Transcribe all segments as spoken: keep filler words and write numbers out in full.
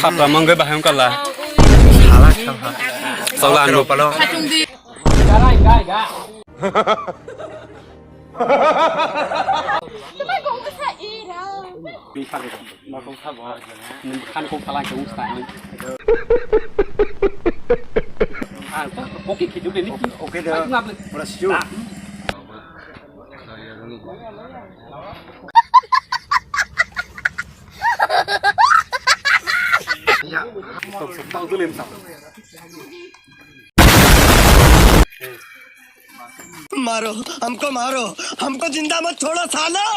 Tapra mangge bahai wngkha la. Sala sala. Sala anu palo. मारो, हमको मारो, हमको जिंदा मत छोड़ो सालो।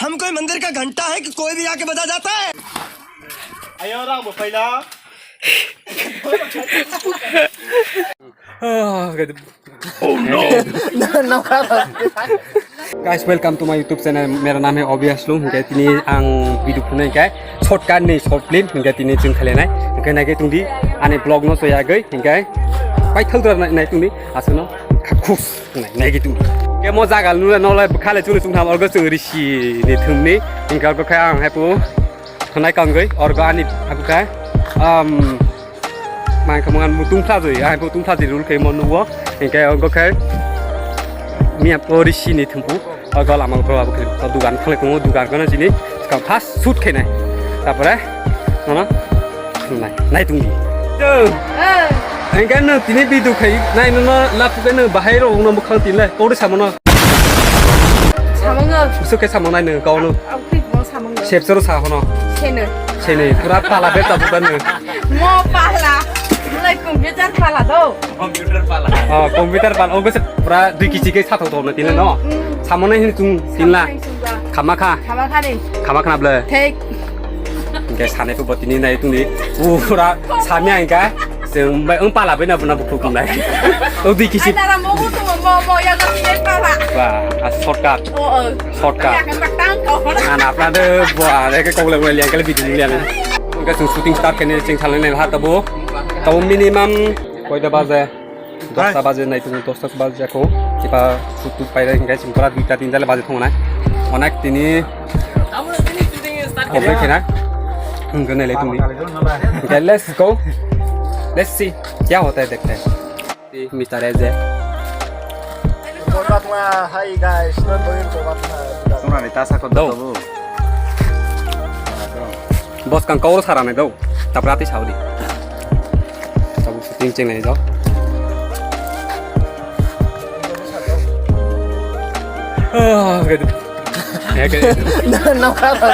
हम कोई मंदिर का घंटा है कि कोई भी आके बजा जाता है? Guys, welcome to my YouTube channel. Mera naam hai Obi Aslu. Hingke tini ang video phunai hingke shortcut ni short film hingke tini chwng khalenai. Hingke naike tungdi ani vlog no soyagwi hingke paithak dora nai tungdi aswkno khus nai naike tungdi. Hingke mo jaga nula nolai khale chuli chwng tham orgo chwng risi ni thumni hingke orgo khe ang hepu. Thwnai kangwi orgo ani habuka, um, mangkha mangan mutung thlajwi, ai mutung thlajwi rul khe mo nugo, hingke orgo khe miya pori sini thumpu, orgo lama bro abu khe dugan khole kungo, dugan kono sini skang fast shoot khe nai, tapore nono nai, nai tungdi. Hingke no tini bidu khai nai nono lapu khe no bahai rok no mukhang tinlai, kori samono. Samungo. Busu khe samung nai nung kau no. Ang khe bo samungo. Sepsoro sa hono. Sene. Sene, pura pala be tabu ban nung. Mo pala. Mulai computer pala do. Computer pala. Oh, computer pala. Oh, bese pura dui kisi ke sa thok thok na tine no. Mm. Samung nai hin tung tin la. Samung nai sung ba. Khama kha. Khama kha ni. Khama kha na ble. Thek. Hingke sanai pho botini nai tungdi. Pura samya hingka. Chwng bai wng pala bai na bwna bukhuk wngnai. O dui kisi. Ai, nara mo bukhuk mo, mo, mo, ya, ya, ya, pala. Ba, a shortcut. O, o. Shortcut. Ya, kan patang ko. Ana apna de bo, a, ke kok le le yang kale video le. Hingke chwng shooting start kene chwng thalai nai ha tabo. Tabo minimum koita baje? Dosta baje nai tongo, dosta baje jako. Kipa sutu paira hingke sing pora duita tinta le baje tongo na. Onek tini. Onek kena. Hingke nai le tongni. Hingke let's go. Let's see. Kya hota hai dekhte hain. Mister Eze. Hi guys. Tona ni tasa ko do. Bos kang kau sara nai do. Taprati saudi. Tabu shooting cheng nai do. Ah, gitu. Ya, kayak gitu. No, no, no.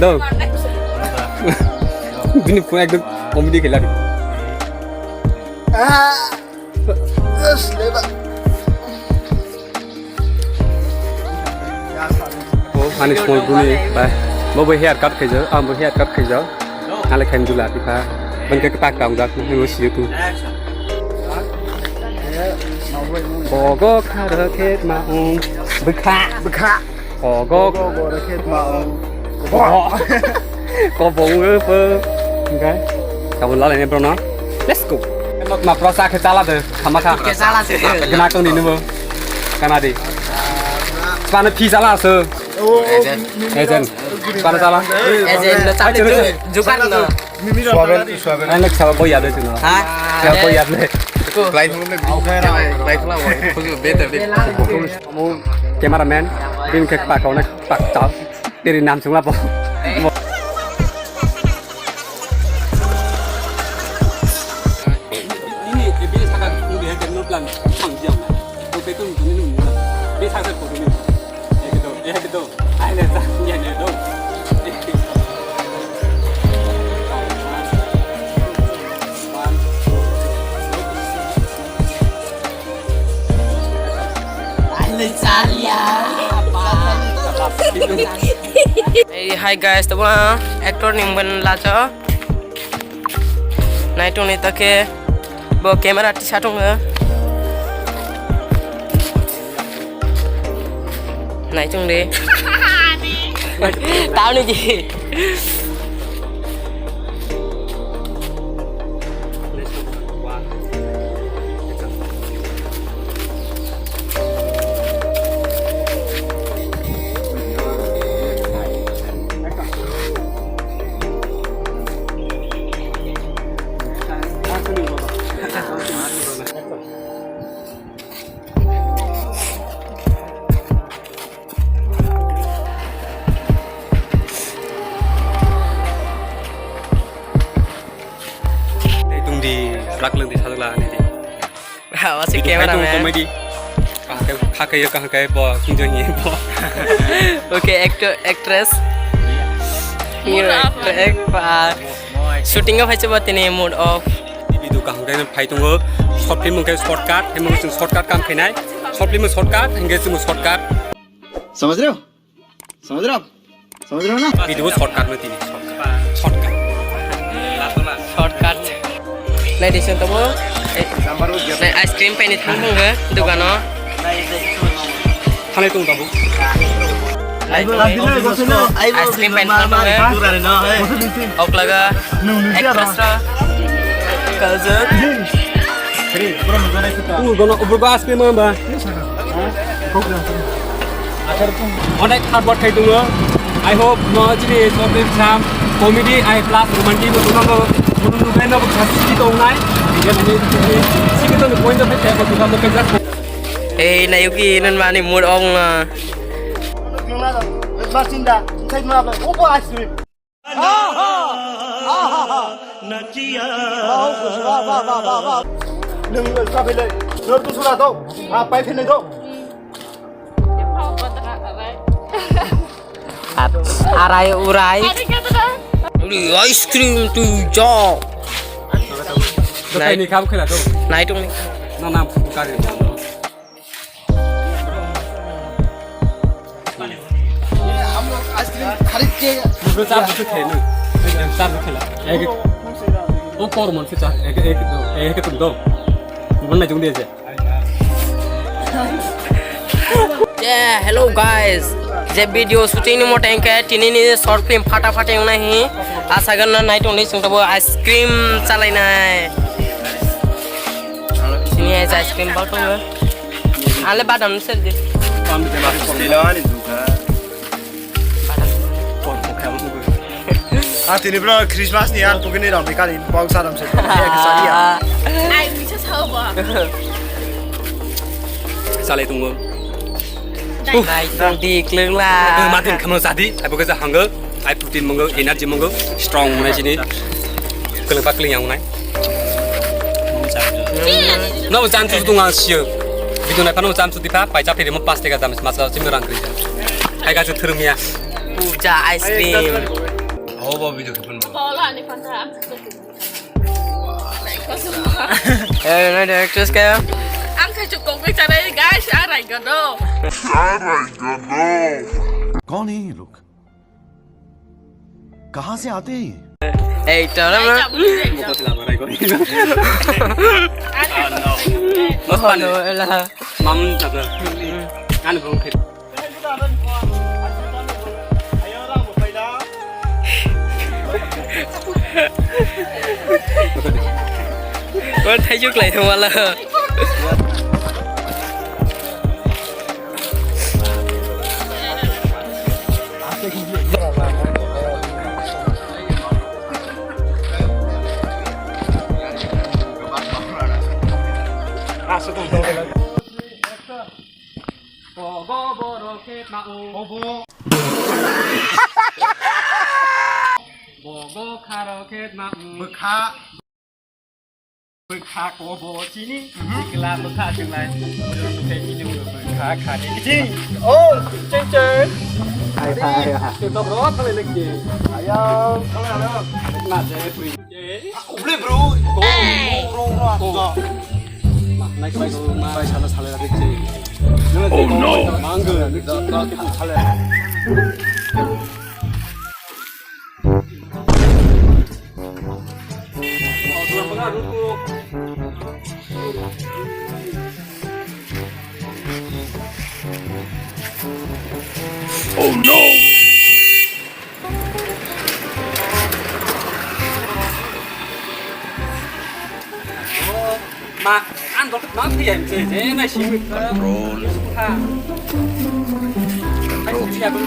Do. Bini phone ekdom comedy khela. Ah. Yes, leba. O, ani small buni, bai. Bo bo hair cut khaijak, ang bo hair cut khaijak. Ale khaim dula, tipa. Bangke ketak tang jak, ni mo siyo tu. Kogo khara khet ma ung. Bwkha. Bwkha. Kogo. Kogo khara khet ma ung. Kogo. Kobo ung po. Enggak. Kamu lalai ni bro no. Let's go. Ma pro sa khe chala de. Khama kha. Khe chala se. Gana tong ni nimo. Kana di. Spana phi chala se. Agent. Agent. Spana chala. Agent no chala. Jukar no. Suaben, suaben. Anak siapa boy ada tu no? Ha? Siapa boy ada? Lain pun ni. Lain pun lah. Better deh. Cameraman, bin kek pak kau nak pak tau. Tiri nam sung apa? Ini, eh, bini saka, bini hajar no plan, pang jam. Kau betul, bini nunggu. Bini saka, kau bini. Eh, gitu, eh, gitu. Ai, le, tak, ya, le, dong. Hey, hi guys, tamo actor ning ban lacho. Naitung ni take bo camera tisa tongo. Naitung de. Tahu ni ji. Bakleng di sajak la ani di. Hawa se video camera khai tong man. Comedy. Kaham khe, kha khe, kaham khe, bo, hinjo hinye, bo. Okay, actor, actress. Mood off. Actor, act, pa. Shooting o phaisa ba tini mood off. Video kaham khe phai tongo. Short film khe shortcut, hemo shortcut kam khainai. Short film shortcut, hingke chwng shortcut. समझ रहे हो? समझ रहे हो आप? समझ रहे हो ना? Video shortcut no tini, shortcut. Shortcut. Shortcut. Nai di sung tabo. Eh, nai ice cream paini thang thang ge dukano. Thanai tung tabo. Ice cream paini thang thang ge. Oklaga. Actress ra. Kajal. Ur gono, ur ba ice cream ba. Onek hard work khai tongo. I hope no chini short film sam comedy ai plus romantic bo tongo. Bono nukai no bwkha siki tongnai. Siki tongni point of view ko tukam to just. Ei, nayuki, non mani mood ong na. Basinda, inside ma ba, obo ice cream. Nwng sa phailai, nor tu sura do, a pai phailai do. Arai urai. Ice cream tu jo. Nai. Nai tung ni. Na nam kari. ये हम लोग आइसक्रीम खरीद के Bro, char bwswk khe nw? Char bwswk khe la. Ek, o kor mon se char, ek, ek, ek tum do. Bun na jung de je. Yeah, hello guys. Je video shooting ni moteng khe tini ni short film phata phata wngnai hi. Asa gan na nai tong ni sung tabo ice cream chalai nai. Sini ice cream bal tong. Ale badam sel di. Ah, tini bro Christmas ni ang pugini ram bikal in pok saram se. Ai, bisa sao ba? Salai tunggu. Nai tong di kleng la. Matin khamno jadi, ai boga ja hanggo. Ai protein mongo, energy mongo, strong monai sini. Keleng pa keleng yang monai. No, bo chan chu tung ang sio. Video nai phano chan chu dipa, pai cha phiri mo pas tega dam mas cha chim rang kri. Ai ga chu thurmia. Puja ice cream. Oh, bo video khapun. Bola ni phanta. Eh, nai directors kaya. Ang khai chu kok bai chanai guys, arai gano. कौन है ये लोग? कहाँ से आते हैं ये? Ei, tara ma. Oh, no, ela. Mamun tata. Kan bung khit. Wah, thaiju klai thung wala. Bogo borok khe ma o. Bobo. Bogo kharo khe ma o. Bwkha. Bwkha kobo chini. Mhm. Sikla bwkha chunglai. Bwkha chini bwkha khani. Ching. Oh, ching ching. Ai, ai, ai. Tebak ro thale lekje. Ayang. Thale, thale. Na je pui. Uble bro. Bro, bro, bro. Bai sana sale lagi cek. Oh no. Mangga, da, da, kita sale. Oh no. Ma, ang dok ma thiyam se, je na si. Control. Ha. Control.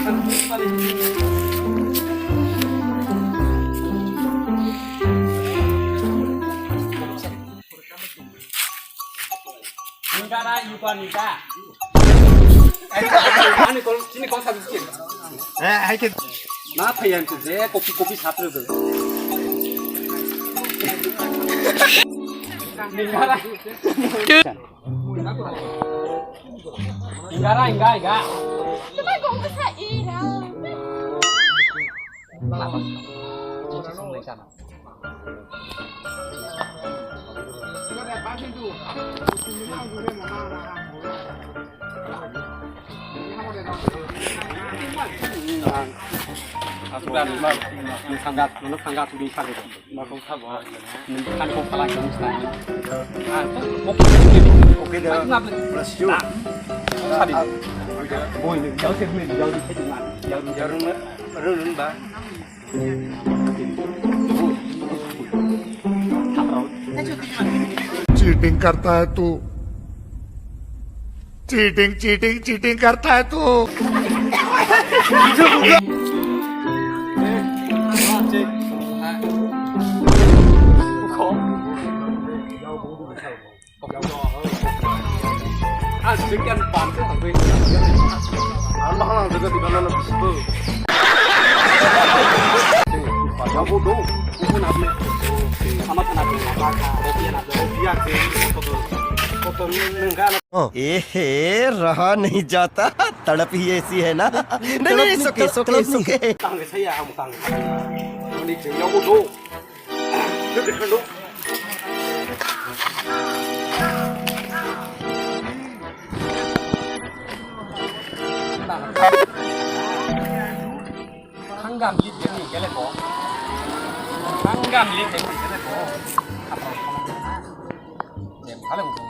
Ningkara yupa ningka. Ani kol, sini kol sabis kiri. Eh, hai ke. Ma phayam tu je kopi kopi satre tu. Enggak, enggak, enggak. Coba kok nggak saya. Asuran, sangat, sangat di sana. Makau sabo. Nang kan kok kalah jeng sa. Ah, kok kok ni. Oke dah. Plus you. Sadi. Boy ni jauh sih ni jauh di sini. Jauh jauh. Run run ba. Cheating karta hai tu. Cheating, cheating, cheating karta hai tu. ए हे, रहा नहीं जाता, तड़प ही ऐसी है ना। नहीं, नहीं, it's okay, it's okay, it's okay। Hanggam lit ni gele bo. Hanggam lit ni gele bo. Apa? Dem kale udah.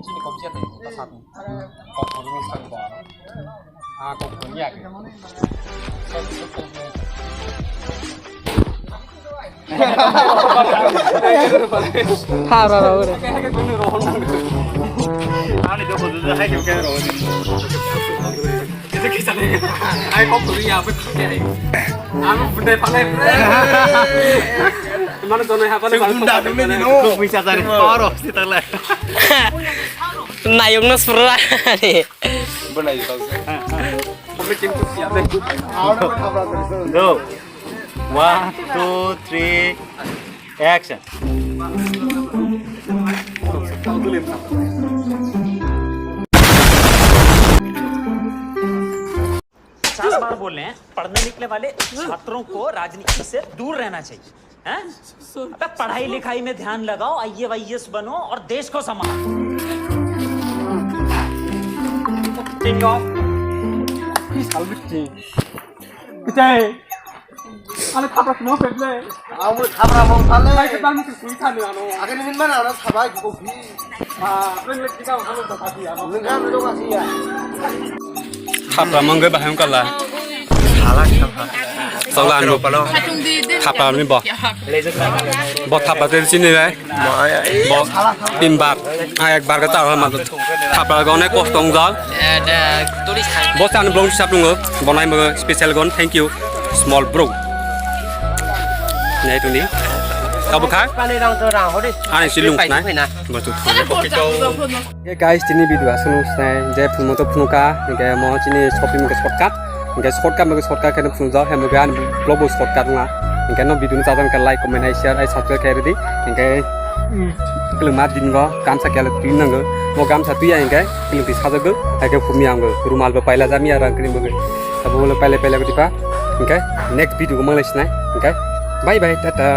Sini kau siapa? Satu. Kau kurung satu. Ah, kau kurung ya. Thara ra ore. Ai kok tuli ya, apa? Anu benda pakai. Mana zona apa? Bunda dulu ni no. Bisa cari power sih tala. Nayung no surah ni. Benda itu. Go. One, two, three, action. पचास बार बोल रहे हैं, पढ़ने निकले वाले छात्रों को राजनीति से दूर रहना चाहिए। हैं? अबे पढ़ाई लिखाई में ध्यान लगाओ, आईएएस वाईएएस बनो और देश को संभालो। King of. Peace, Albert King. Kitai. Ano thapra kheno pheble. Amo thapra mong thale. Ai ke tang ke kui thani ano. Ake ni mana ano sabai ko phi. Ah, reng le kita ano ta pati ano. Nengka ano dong asi ya. Thapra mong ge bahang kala. Sala thapra. Sala ano palo. Thapra ni bo. Bo thapra te sini le. Bo tin bar, ah, ek bar ka ta ma thapra go ne kosto wngjak. Bo chan blong sap nungo, bonai mo special gon, thank you, small bro. Nai tuni, kabu kha? Ani si lung nai. Bo tu. Hey guys, tini video aswk nung snai, je phunmo to phunukha, hingke mo chini shopping ke shortcut. Hingke shortcut mage shortcut khe phunukjak, hemge ani vlog bo shortcut wngya. Hingke no video no chajak khe like, comment, hai share, hai subscribe khe rwdi. Hingke kwlwma din go gamsa kela twi nango. Mo gamsa twi ya hingke kwlwng twi sajagwi, hai khe phumya wngwi rumal bo paila jamya rang kwrwng bwgwi. Abo le paila paila gwi tipa. Hingke next video go manglai sinai. Hingke bye bye, tata.